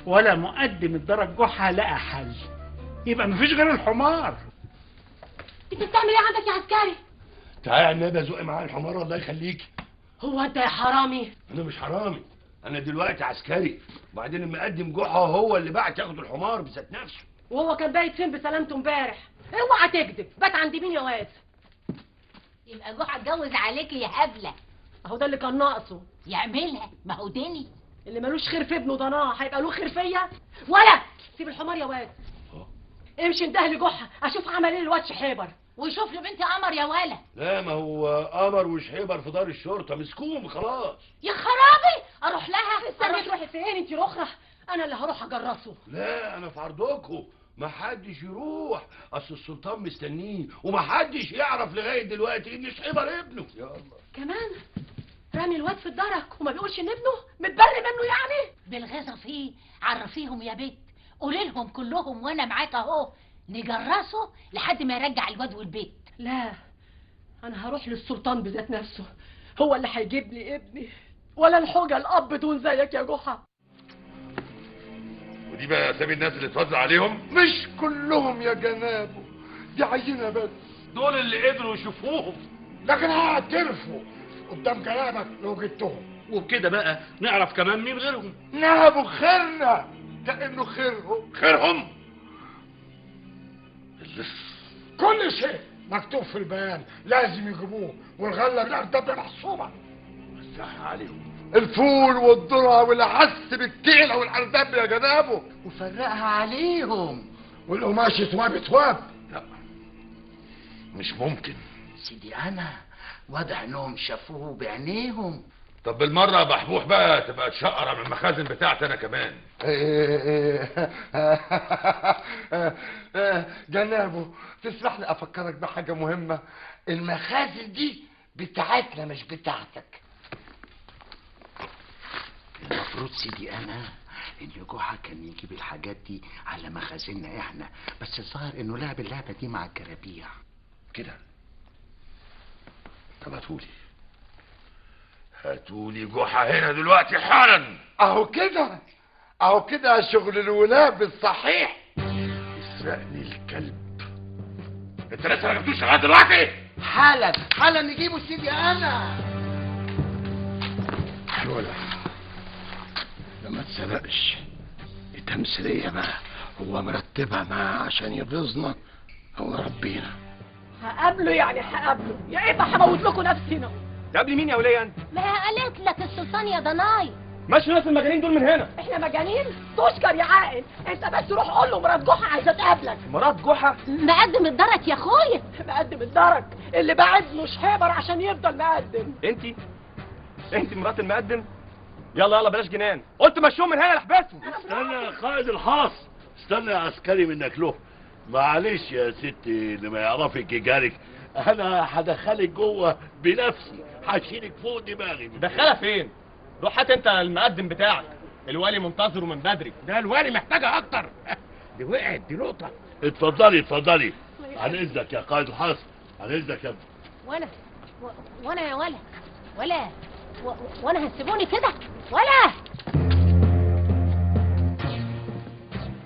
ولا مقدم الدرج جحا لقى حل، يبقى مفيش غير الحمار. انت بتعمل ايه عندك يا عسكري؟ تعالي يا النبي زقي معايا الحمار الله يخليكي. هو انت يا حرامي؟ انا مش حرامي، انا دلوقتي عسكري، وبعدين المقدم جحا هو اللي بعت ياخد الحمار بذات نفسه. وهو كان بايت فين بسلامته امبارح؟ اوعى تكذب، بات عند مين يا واد؟ يبقى جحا اتجوز عليكي يا هبلة. اهو ده اللي كان ناقصه. يعملها، ما هو دني اللي ملوش خير في ابنه ضناه هيبقى له خير فيا؟ ولا سيب الحمار يا واد. امشي انده لجحا اشوف عمل ايه الواد شحيبر، ويشوف له بنت قمر يا ولا. لا ما هو قمر وشحيبر في دار الشرطة مسكوهم خلاص. يا خرابي، اروح لها؟ استني، تروحي فين انت الاخرى؟ انا اللي هروح اجرسه. لا انا في عرضكم، ما حدش يروح، اصل السلطان مستنيه وما حدش يعرف لغاية دلوقتي ان شحيبر ابنه. يا الله، كمان رامي الواد في الدرك وما بيقولش ان ابنه؟ متبري منه يعني؟ بالغيظه فيه. عرفيهم يا بت، قولي لهم كلهم وانا معاك اهو، نجرسه لحد ما يرجع الواد والبيت. لا انا هروح للسلطان بذات نفسه، هو اللي هيجيب لي ابني، ولا الحجة الاب دون زيك يا جحا. ودي بقى اسامي الناس اللي اتوزع عليهم؟ مش كلهم يا جنابه، دي عينه بس، دول اللي قدروا يشوفوهم، لكن هعترفوا قدام جنابك لو جبتهم. وبكده بقى نعرف كمان مين غيرهم. نهبوا خيرنا كأنه خيرهم. خيرهم؟ كل شيء مكتوب في البيان لازم يجيبوه، والغلة بالأردب محسوبة. وزعها عليهم الفول والذرة والعس بالكيلة والأردب يا جنابه، وفرقها عليهم، والقماش تواب تواب. لا مش ممكن سيدي، أنا واضح إنهم شافوه بعينيهم. طب بالمرة يا بحبوح بقى تبقى تشقر من المخازن بتاعتي أنا كمان. جنابه تسمح لي أفكرك بحاجة مهمة، المخازن دي بتاعتنا مش بتاعتك. المفروض سيدي أنا إن جحا كان يجيب الحاجات دي على مخازننا إحنا، بس الظاهر إنه لعب اللعبة دي مع الجرابيع كده. طب هاتولي هاتولي جحا هنا دلوقتي حالا. اهو كده، اهو كده شغل الولاد الصحيح. اسرقني الكلب، انت لسه ما جبتوش لغاية دلوقتي؟ حالا حالا نجيبه سيدي انا. شوله ده ما اتسرقش، دي تمثيلية بقى، هو مرتبها معاه عشان يغيظنا او يربينا. هقابله يعني هقابله، يا اما هموت لكم نفسنا. تقابلي مين يا وليه انت؟ ما قالت لك السلطان يا ضناي. ماشي ناس المجانين دول من هنا. احنا مجانين؟ تشكر يا عاقل، انت بس روح قول له مرات جحا عايزه تقابلك. مرات جحا؟ مقدم الدرك يا اخويا. مقدم الدرك اللي بعد له شحيبر عشان يفضل مقدم. انت مرات المقدم؟ يلا يلا بلاش جنان، قلت مشوهم من هنا لحبسهم. استنى يا قائد الحاص، استنى يا عسكري منك له. معلش يا ستي اللي ما يعرفك يجارك، انا هدخلك جوه بنفسي، هشيلك فوق دماغي. دخلها فين؟ روح هات انت المقدم بتاعك، الوالي منتظره من بدري. ده الوالي محتاجها اكتر. دي وقعت، دي نقطة. اتفضلي اتفضلي، عن اذنك يا قائد الحاص، عن اذنك يا ولا وانا يا ولا ولا وانا هتسيبوني كده ولا؟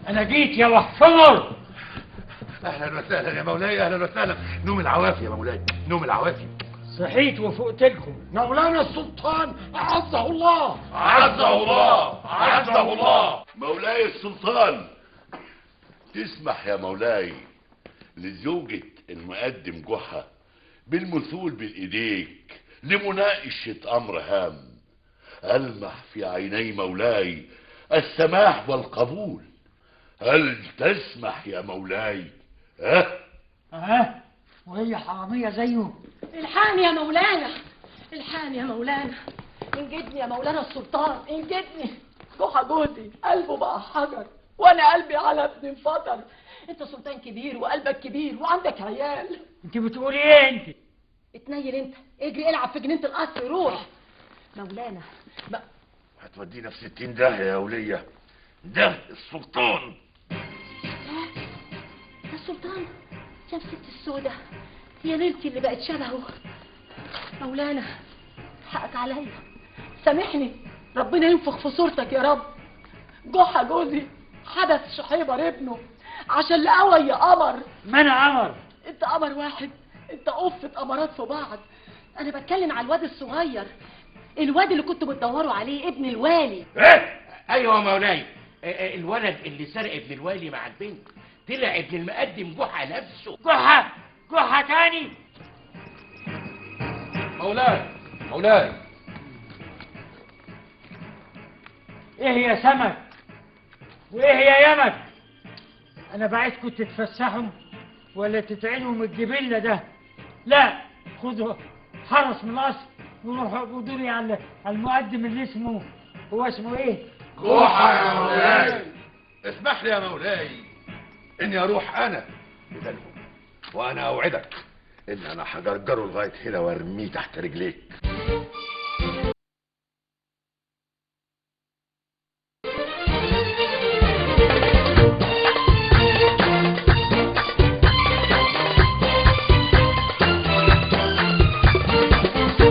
انا جيت يا وحفور. اهلا وسهلا يا مولاي، اهلا وسهلا. نوم العوافي يا مولاي، نوم العوافي. صحيت وفقت لكم. مولانا السلطان اعزه الله، اعزه الله، اعزه الله. مولاي السلطان، تسمح يا مولاي لزوجة المقدم جحا بالمثول بالايديك لمناقشة امر هام. المح في عيني مولاي السماح والقبول، هل تسمح يا مولاي؟ ها؟ ها؟ وهي حرامية زيه؟ الحقني يا مولانا، الحقني يا مولانا، انجدني يا مولانا السلطان، انجدني. جحا جوزي قلبه بقى حجر، وانا قلبي على ابني انفطر. انت سلطان كبير وقلبك كبير وعندك عيال. انت بتقولي ايه انت؟ اتنيل انت، اجري العب في جنينة القصر، روح. مولانا بقى هتودينا في 60 داهية يا ولية. ده السلطان. ده السلطان يا ست السودة، يا ليلتي اللي بقت شبهه. مولانا حقك عليا، سامحني، ربنا ينفخ في صورتك يا رب. جحا جوزي حبس شحيبر ابنه عشان لقوي يا قمر. ما انا قمر. انت قمر واحد، انت قفة قمرات في بعض. انا بتكلم على الواد الصغير، الواد اللي كنتوا بتدوروا عليه، ابن الوالي. ايه؟ ايوه يا مولاي، الولد اللي سرق ابن الوالي مع البنت طلع ابن المقدم جحا نفسه. جحا؟ جحا تاني؟ مولاي مولاي. ايه يا سمك وايه يا يمك؟ انا بعتكم تتفسحوا ولا تتعينوا من الجبلة ده؟ لا، خدوا حرس من القصر وروحوا اقبضوا لي على المقدم اللي اسمه، هو اسمه ايه؟ جحا يا مولاي. اسمح لي يا مولاي اني اروح انا بدلهم، وانا اوعدك ان انا هجرجره لغاية هنا وارميه تحت رجليك.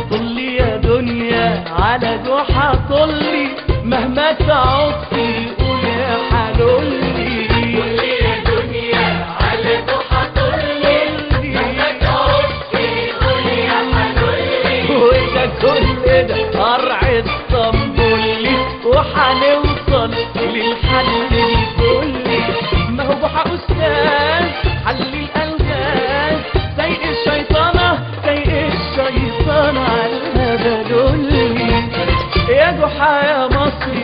طلي يا وده كل ده قرع اسطنبولي، وحنوصل للحل الكلي. ما هو جحا أستاذ حل الألغاز، سايق الشيطانة سايق الشيطانة على الهبلولي. يا جحا يا مصري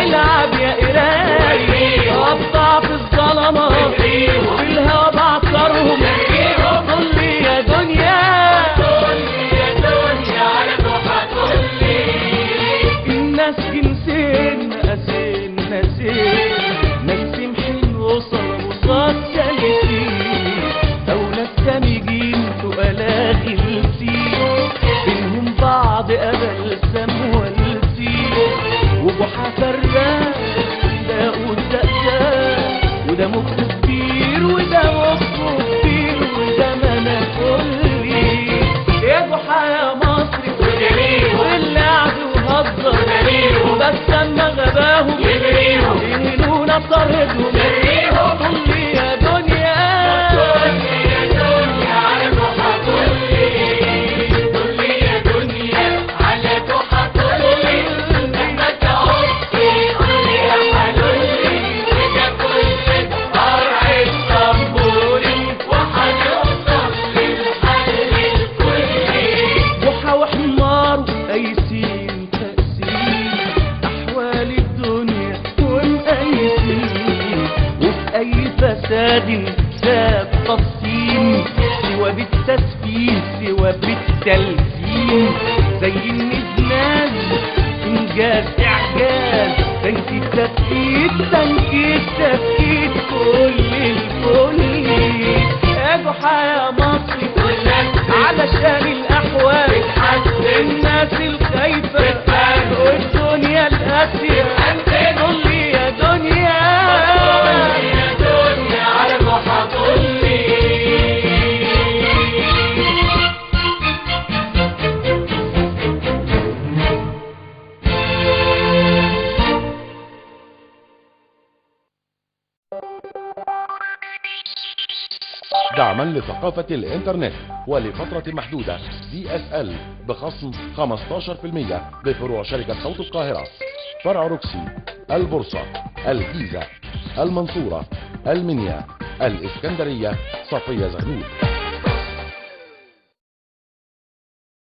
العب يا قراي، قطع في الظلمة وفي الهوا بعصرهم. طلي يا دنيا طلي يا دنيا على جحا طلي. الناس جنسين مقاسين ناسين، ناس سمحين وصل وصاد سالكين، أو ناس سامجين تقلاء غلسين، بينهم بعض قبل سم والسين. وجحا فراق ده والدقداق، وده مخ كبير وده مخ كبير، وده ما كلي. يا جحا يا مصري واللعب وهزر، وبس اما غباهم يهنونا طردهم. طلي يا دنيا طلي يا دنيا على جحا طلي، طلي يا دنيا على جحا طلي. مهما تعصي قولي يا حلولي، وده كل ده قرع اسطنبولي، وهنوصل للحل الكلي. جحا وحمار قايسين تقسيم أحوال الدنيا ومقايسين، وفي أي فساد ساب تفصيل، سوى بالتسفيه سوى بالتلزيم. زي النزناز إنجاز إعجاز، تنكيت تفكيك تنكيت تفكيك كل الكل. يا جحا يا مصري علشان الأحوال، الناس الخايفة والدنيا القاسية. طلي يا دنيا طلي يا دنيا على جحا طلي. دعما لثقافة الانترنت ولفترة محدودة DSL بخصم 15% بفروع شركة صوت القاهرة، فرع روكسي، البورصة، الجيزة، المنصورة، المنيا، الإسكندرية، صفية زغلول.